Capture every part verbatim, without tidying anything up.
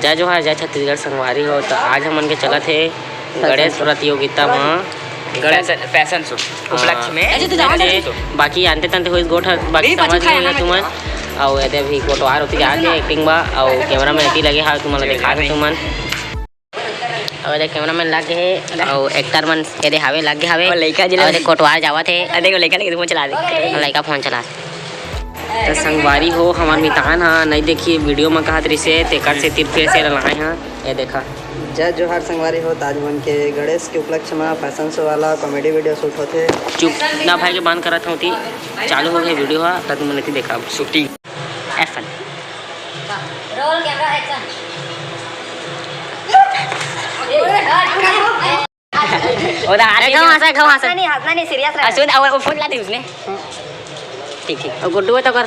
जय जोहार, जय छत्तीसगढ़ संगवारी हो। तो आज हमन के चलत हे गणेश प्रतियोगिता म। गणेश फैशन शो उपलक्ष्य में। अच्छा, तो जाओ ना। बाकी अंते तंते होइस गोठ ह, बाकी नहीं, पाछू समझ खाया नहीं ना तुमन। अउ एदे अभी कोटवार होती जात हे एक्टिंग बा, अउ कैमरा मैन एती लगे हावे, तुमन ला देखा दे तुमन। अउ एदे कैमरा मैन लागे हे, अउ एक्टर मन एदे हावे, लागे हावे। अउ लइका जी अउ एदे कोटवार जावत हे। अ, देखो, लइका लेके फोन चला दे। अउ लइका फोन चला। त संगवारी हो, हमर मितान ह नहीं देखी वीडियो म कहत रिसे, तेकर से तिर फिर से लाए ह। ए देखा। जय जोहार संगवारी हो, त आज मन के गणेश के उपलक्ष्य म फैशन शो वाला कॉमेडी वीडियो शूट होथे। चुप ना भाई के बंद करत हूँ ती, चालू हो गए वीडियो ह, त तुमन एती देखा shooting. Action. Roll camera action. उधर हाथ एक हम हंसा, एक हम हंसा। हंसना नहीं, हंसना नहीं, सीरियस रहना। सुन, अब वो फोन ला दे उसने। ठीक, ठीक। और गुड्डू है तो कर।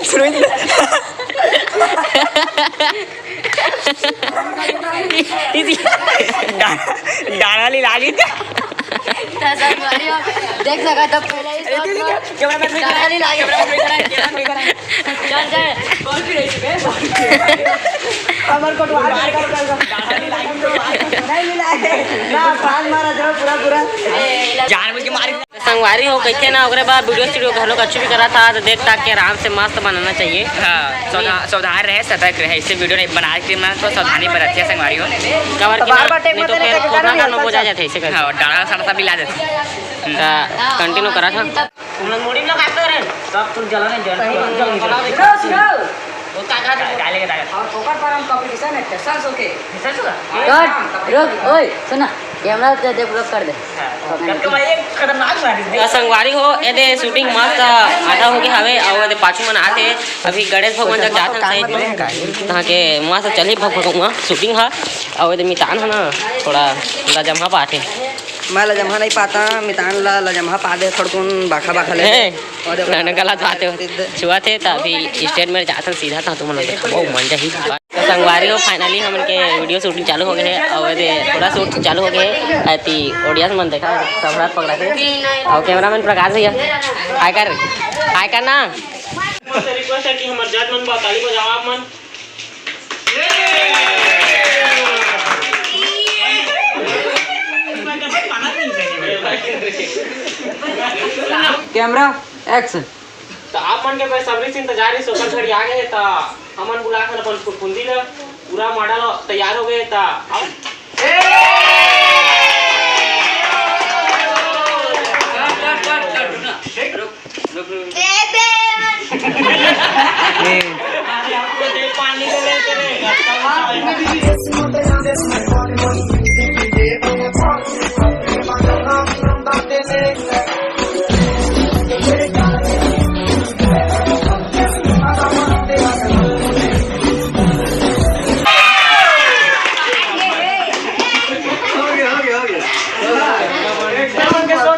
सुन। डा-, डाना ली लागी। देख सका तो पहले ही camera man, camera man, camera man, camera man. चल, चल। हमर कोटवार नहीं मिला है। ना, पान मारा जो पूरा, पूरा। जानबूझ के मारी। संगवारी हो कहिथे ना, ओकरे बाद वीडियो स्टूडियो घलो कछु भी करा था, तो देख ताक के आराम से मस्त बनाना चाहिए। हाँ, सावधा-, सावधान रहे, सतर्क रहे, इससे वीडियो नहीं बना के मैं तो सावधानी बरतिया संगवारी हो। काबर तो कि बार ना, बार टेक नहीं मत तो लेने फिर का खोखला कारण का भी नो हो ऐसा जाथे, ऐसे करके। हाँ, डाला साला सब मिला देथे। का कंटिन्यू करा था। तुम लोग मुड़ी में लगाते रहे, तब तुम जला नहीं, जल, जल, जल, जल। सुनो, सुनो। वो का, का, का, का लेके, का लेके? और ओकर पर हम कंपटीशन है, फैशन शो के। फैशन शो का? कट, रुक, ओए, सुना, कैमरा दे दे, ब्लॉक कर दे। हाँ, कट के भाई, एक खतरनाक मारी दे। त संगवारी हो, एदे शूटिंग मस्त आधा हो गए हवे, अउ एदे पाछू मन आथे, अभी गणेश भगवान जग जाथन सही, तहाँ के मस्त चलही भग-, भगवान शूटिंग हा, अउ एदे मितान ह ना, थोड़ा लजम्हा पाथे। मैं लजम्हा नहीं पाता, मितान ला लजम्हा पा दे, थोड़कुन बाखा बाखा ले। हे, और ना, ना, गलत बात है। छुआ थे, त अभी स्टेट में जाथन सीधा, त तुमन लोग देखो, बहुत मजा ही। तो संगवारी हो, finally हमन के वीडियो शूटिंग चालू हो गए है, और ये थोड़ा शूट चालू हो गए है। अति ऑडियंस मन देखा, सब हाथ पकड़ा थे, और कैमरामैन प्रकाश भैया, हाय कर, हाय कर ना। रिक्वेस्ट है कि हमर जज मन बा ताली बजाओ आप मन। Camera, action. त आप मन के बेसब्री से इंतजार रहिस, ओकर घड़ी आ गए, त हमन बुलाथन अपन फुफुंदी ल, पूरा मॉडल तैयार हो गए, त अब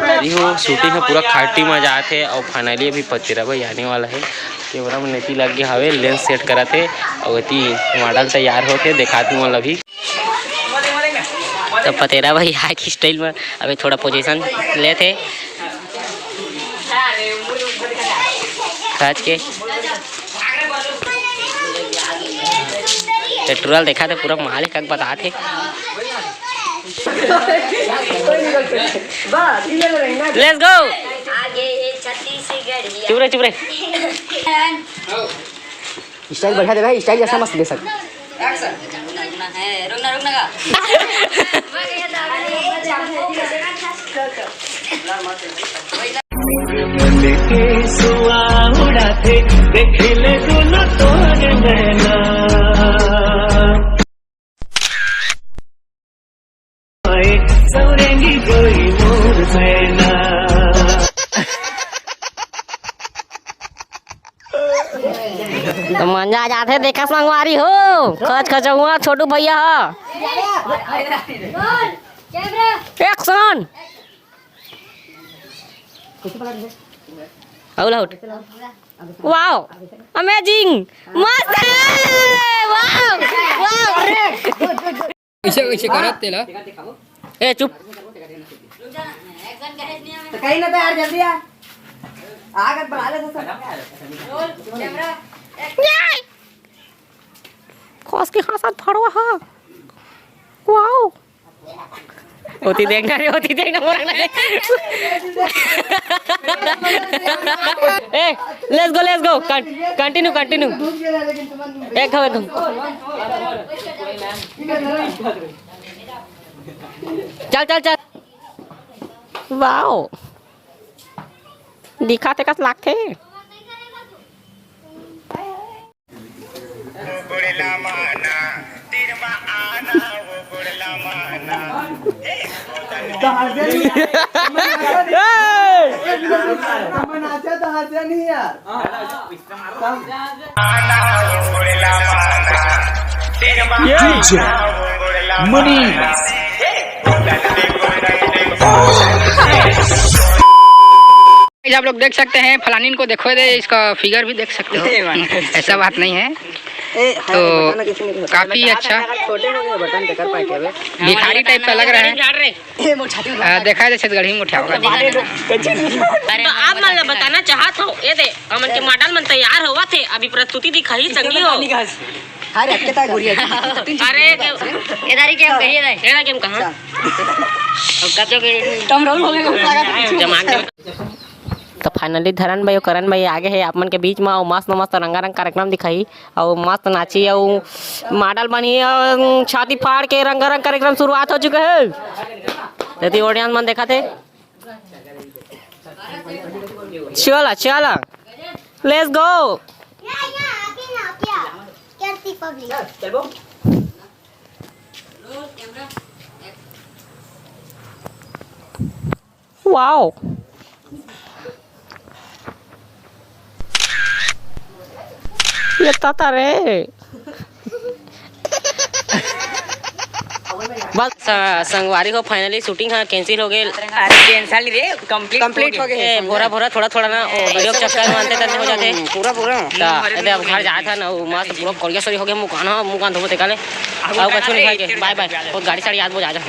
अभी हो शूटिंग ह पूरा खाटी म जात हे, अउ finally अभी पतेरा भाई आने वाला हे। कैमरा में नेती लग गया हवे, लेंस सेट करत हे, अउ एती मॉडल तैयार होके देखात मोला अभी। तो पतेरा भाई हाई स्टाइल में अभी थोड़ा पोजीशन लेत हे। खच के पेट्रोल देखा थे, पूरा माल एक बतात हे। Let's go। आगे ये छत्तीसगढ़िया। चुप रहे, चुप रहे। स्टाइल बढ़िया दे भाई, स्टाइल जैसा मस्त दे सक। रुकना, रुकना है, रुकना, रुकना का। तो मंजा आ जाथे, देखा संगवारी हो, खच खचौआ छोटू भैया ह। Action। All out। Wow, amazing, मस्त हे। Wow, wow। ऐसे, ऐसे करत तेला। ए, चुप। तो कहीं ना तो यार, जल्दी आ। कस के हाँसत फड़वा ह। वाओ। ओती देखना रे, ओती देखना, मोर अंगना देख। ए, let's go, let's go। Con-, continue, continue। एक घाव, एक घाव। चल, चल, चल। वाओ। दिखा ते कस लागथे। आप लोग देख सकते हैं, फलानीन को देखो दे, इसका फिगर भी देख सकते हो। ऐसा बात नहीं है। तो काफी अच्छा। छोटे हो गए बटन, भिखारी टाइप का लग रहा है। देखा जाए छत्तीसगढ़ी में उठा होगा। तो आप मन ला बताना चाहत हो, ये दे, हमन के मॉडल मन तैयार होवत हे, अभी प्रस्तुति दिखाही संगी हो। अरे, के दारी के हम कहिए नहीं। ये ना के हम कहाँ? अब कब जो के तुम रोल हो गए, जमा के। तो finally धरन भाई अउ करन भाई आगे हे आप मन के बीच में, अउ मस्त मस्त रंगारंग कार्यक्रम दिखाही, अउ मस्त नाची, अउ मॉडल बनही, अउ छाती फाड़ के रंगारंग कार्यक्रम शुरुआत हो चुका है। यदि audience मन देखा थे, चला, चला, let's go। Wow। ये ताता रे। बस, स-, संगवारी हो, finally shooting ह cancel हो गेल। अरे cancel रे, complete complete हो गेल। ए, भोरा भोरा थोड़ा थोड़ा ना, ओ, video के चक्कर में अंते तंते हो जाथे। पूरा पूरा। त एदे अब घर जात हन, अउ मस्त पूरा करिया सरी हो गए, मुँह कान, हाँ, मुँह कान धोबो तेका ले। अउ कछु नहीं खाए के, bye bye। बहुत गाड़ी साड़ी आज वो जा जा।